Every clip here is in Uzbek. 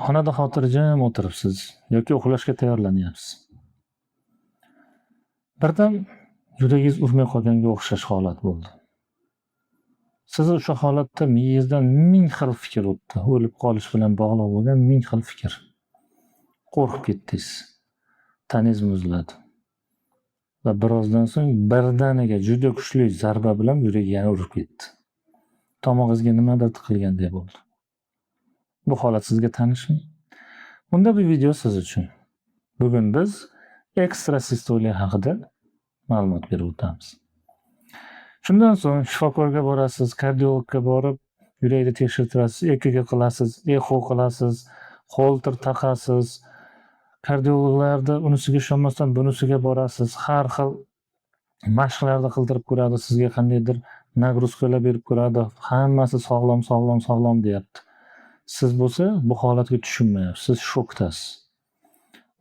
Xonada xotirjam o'tiribsiz yoki uxlashga tayyorlanyapsiz. Birdan yuragingiz urmay qolganga o'xshash holat bo'ldi. Sizni o'sha holatda miyangizdan ming xil fikr o'tdi. O'lib qolish bilan bog'liq bo'lgan ming xil fikr. Qo'rqib ketdingiz. Tanangiz muzladi. Va birozdan so'ng birdaniga juda kuchli zarba bilan yurak yana urib ketdi. Tomog'ingizga nimadir tiqilganday bo'ldi. Bu holat sizga tanishmi? Unda bu video siz uchun. Bugun biz ekstrasistoliya haqida ma'lumot berib o'tamiz. Shundan so'ng shifokorga borasiz, kardiologga borib, yurakni tekshirtirasiz, EKG qilasiz, exo qilasiz, holter taqasiz. Kardiologlarda unisiga ishonmasdan bunisiga borasiz. Har xil mashqlarni qildirib ko'radi, sizga qandaydir нагрузка lar berib ko'radi. Hammasi sog'lom, sog'lom, sog'lom deyapti. Siz bo'lsa bu holatga tushunmayapsiz, siz shokdasiz.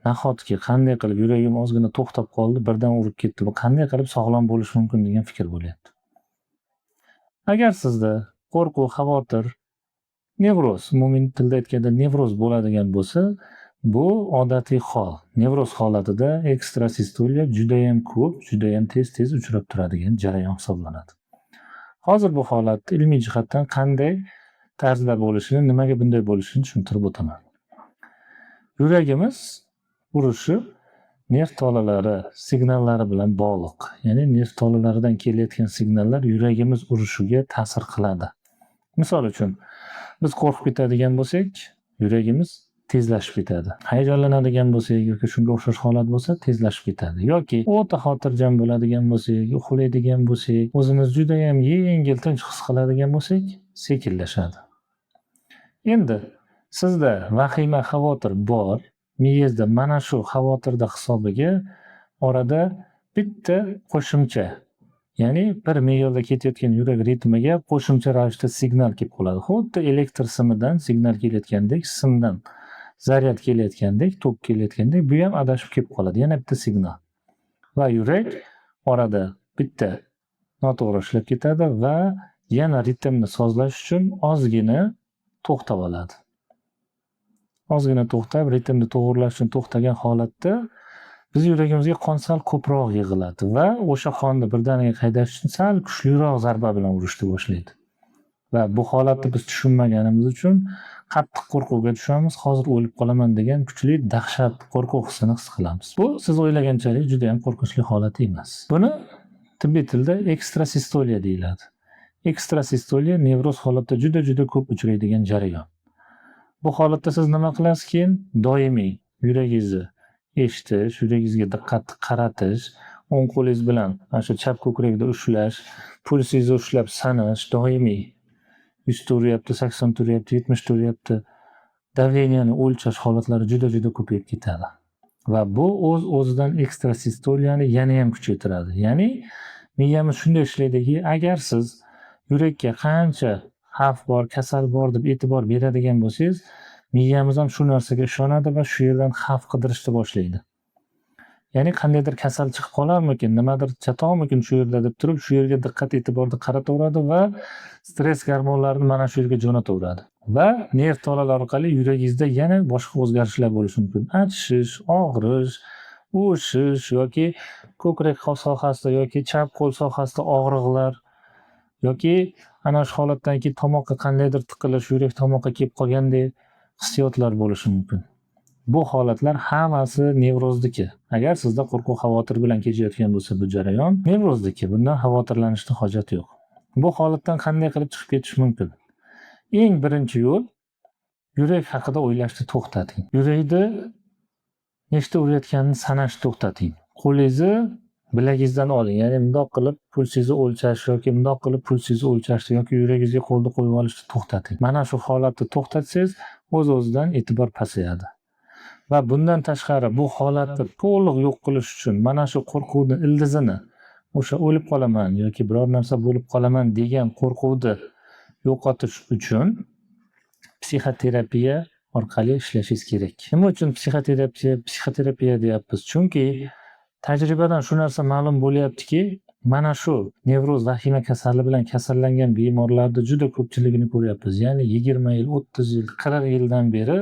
Nahotki qanday qilib yuragim ozgina to'xtab qoldi, birdan urib ketdi. Bu qanday qilib sog'lom bo'lishi mumkin degan fikr bo'lyapti. Agar sizda qo'rquv, xavotir, nevroz, umumiy tilda aytganda nevroz bo'ladigan bo'lsa, bu odatiy hol. Nevroz holatida ekstrasistoliya judayam ko'p, judayam tez-tez uchrab turadigan jarayon hisoblanadi. Hozir bu holatni ilmiy jihatdan qanday tarzda bo'lishini, nimaga bunday bo'lishini tushuntirib o'taman. Yuragimiz urishi nerv tolalari signallari bilan bog'liq. Ya'ni nerv tolalaridan kelayotgan signallar yuragimiz urishiga ta'sir qiladi. Misol uchun, biz qo'rqib ketadigan bo'lsak, yuragimiz tezlashib ketadi. Hayajonlanadigan bo'lsak yoki shunga o'xshash holat bo'lsa, tezlashib ketadi. Yoki o'ta xotirjam bo'ladigan bo'lsak, uxlaydigan bo'lsak, o'zimiz judayam yengil, tinch his qiladigan bo'lsak, sekinlashadi. Endi sizda vahima, xavotir bor, miyangizda mana shu xavotirda hisobiga orada bitta qo'shimcha, ya'ni bir me'yorda ketayotgan yurak ritmiga qo'shimcha ravishda signal kelib qoladi. Xuddi elektr simidan signal kelayotgandek, simdan zaryad kelayotgandek, tok kelayotgandek, bu ham adashib kelib qoladi. Yana bitta signal. Va yurak orada bitta noto'g'ri ishlab ketadi va yana ritmni sozlash uchun ozgina to'xtab oladi. Ozgina to'xtab, ritmni to'g'irlash uchun to'xtagan holatda biz yuragimizga qon sal ko'proq yig'iladi va o'sha qonni birdaniga haydash uchun sal kuchliroq zarba bilan urishni boshlaydi. Va bu holatni biz tushunmaganimiz uchun qattiq qo'rquvga tushamiz, hozir o'lib qolaman degan kuchli dahshat, qo'rquv hissini his qilamiz. Bu siz o'ylaganchalik juda ham qo'rqinchli holat emas. Buni tibbiy tilda ekstrasistoliya deyiladi. Ekstrasistoliya nevroz holatda juda-juda ko'p uchraydigan jarayon. Bu holatda siz nima qilasiz keyin? Doimiy yuragingizni eshitish, yuragingizga diqqat qaratish, o'ng qo'lingiz bilan mana shu chap ko'krakda ushlash, pulsingizni ushlab sanash, doimiy 100 ta uryapti, 80 ta uryapti, 70 ta uryapti. Давление ni o'lchash holatlari juda-juda ko'payib ketadi. Va bu o'z-o'zidan ekstrasistoliyani yana ham kuchaytiradi. Ya'ni miyamiz shunday ishlaydiki, agar siz yurakka qancha xavf bor, kasal bor deb e'tibor beradigan bo'lsangiz, miyamiz ham shu narsaga ishonadi va shu yerdan xavf qidirishni boshlaydi. Ya'ni qandaydir kasal chiqib qolarmikin, nimadir chatoqmikin shu yerda deb turib, shu yerga diqqat e'tiborni qarataveradi va stress gormonlarini mana shu yerga jo'nataveradi. Va nerv tolalari orqali yuragingizda yana boshqa o'zgarishlar bo'lishi mumkin. Achishish, og'rish, uvishish yoki ko'krak sohasida yoki chap qo'l sohasida og'riqlar yoki ana shu holatdan keyin tomoqqa qandaydir tiqilish, yurak tomoqqa kelib qolgandek hissiyotlar bo'lishi mumkin. Bu holatlar hammasi nevrozniki. Agar sizda qo'rquv, xavotir bilan kechayotgan bo'lsa bu jarayon nevrozniki. Bundan xavotirlanishni hojati yo'q. Bu holatdan qanday qilib chiqib ketish mumkin? Eng birinchi yo'l, yurak haqida o'ylashni to'xtating. Yurakni nechta urayotganini sanashni to'xtating. Qo'lingizni bilagingizdan oling. Ya'ni bundoq qilib pulsingizni o'lchash yoki bundoq qilib pulsingizni o'lchashni yoki yuragingizga qo'lni qo'yib olishni to'xtating. Mana shu holatni to'xtatsangiz, o'z-o'zidan e'tibor pasayadi. Va bundan tashqari bu holatni to'liq yo'q qilish uchun mana shu qo'rquvni ildizini, o'sha o'lib qolaman yoki biror narsa bo'lib qolaman degan qo'rquvni yo'qotish uchun psixoterapiya orqali ishlashingiz kerak. Nima uchun psixoterapiya deyapmiz? Chunki tajribadan shu narsa ma'lum bo'lyaptiki, mana shu nevroz vahima kasali bilan kasallangan bemorlarda juda ko'pchiligini ko'ryapmiz. Ya'ni 20 yil, 30 yil, 40 yildan beri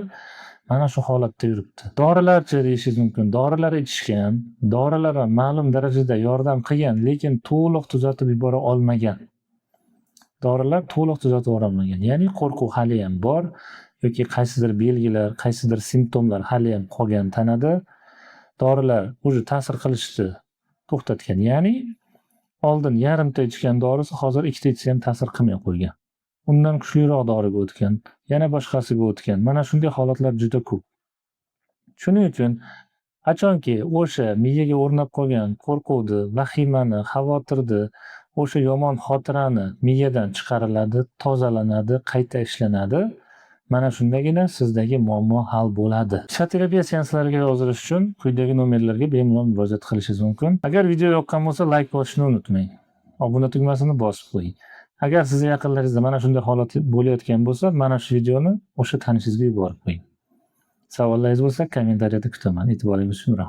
Mana shu holatda yuribdi. Dorilarchi deyishingiz mumkin. Dorilar ichishgan, dorilar ham ma'lum darajada yordam qilgan, lekin to'liq tuzatib yubora olmagan. Dorilar to'liq tuzatib yubora olmagan. Ya'ni qo'rquv haliyam bor yoki qaysidir belgilar, qaysidir simptomlar haliyam qolgan tanada. Dorilar уже ta'sir qilishni to'xtatgan. Ya'ni oldin yarimta ichgan dorisi hozir ikkita ichsa ham ta'sir qilmay qo'ygan. Undan kuchliroq doriga o'tgan, yana boshqasiga o'tgan. Mana shunday holatlar juda ko'p. Shuning uchun qachonki o'sha miyaga o'rnab qolgan qo'rquvni, vahimani, xavotirni, o'sha yomon xotirani miyadan chiqariladi, tozalanadi, qayta ishlanadi. Mana shundagina sizdagi muammo hal bo'ladi. Psixoterapiya seanslariga yozilish uchun quyidagi nomerlarga bemalol murojaat qilishingiz mumkin. Agar video yoqqan bo'lsa, layk bosishni unutmang. Obuna tugmasini bosib qo'ying. Agar sizni yaqinlaringizda mana shunday holat bo'layotgan bo'lsa, mana shu videoni o'sha tanishingizga yuborib qo'ying. Savollaringiz bo'lsa, kommentariyada kutaman. E'tiboringiz uchun rahmat.